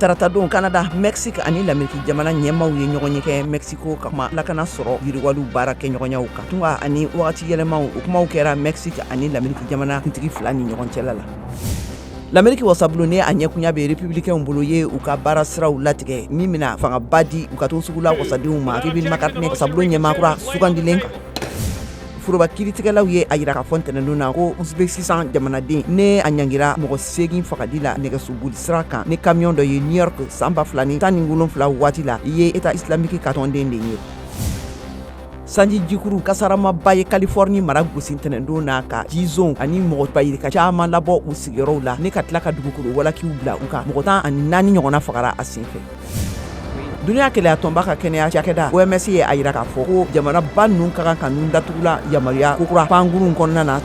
Taratadon, Canada, Mexique ani Lameriki jamana ɲɛmaaw ye ɲɔgɔnye kɛ Mexico ka kuma lakana, sɔrɔ yiriwaliw, baara kɛɲɔgɔnyaw kan, tunga ani wagati yɛlɛmaw. O kumaw kɛra Mexique ani Lameriki jamana kuntigi fila ni ɲɔgɔn cɛla la. Lameriki wasabulon, ni a ɲɛkunya bɛ républicainw bolo, ye u ka baara siraw latigɛ min bɛna fangaba di u ka tɔn sugu la wasadenw ma. Kevin McCarthy, wasabulon ɲɛmaa kura sugandilen kan. Foroba kiiritigɛlaw ye a jira k'a fɔ ntɛnɛndon na ko Uzbekistan jamanaden ne a ɲangira mɔgɔ 8 fagali la nɛgɛsoboli sira kan ni kamiyɔn dɔ ye New York san 2017 waati la, i ye État islamique ka tɔnden de ye. Sanji jikuru kasaramaba ye Californie mara gosi ntɛnɛndon na, ka jizon ani mɔgɔ bayirika caman labɔ u sigiyɔrɔw la, ni ka tila ka dugukolo walakiw bila u kan. Mɔgɔ 14 ɲɔgɔnna fagara a senfɛ. Duniya kelenya tɔnba ka kɛnɛya cakɛda OMS ye a jira k'a fɔ ko jamanaba ninnu ka kan ka nun datugula yamaruya kokura pankurun kɔnɔna na.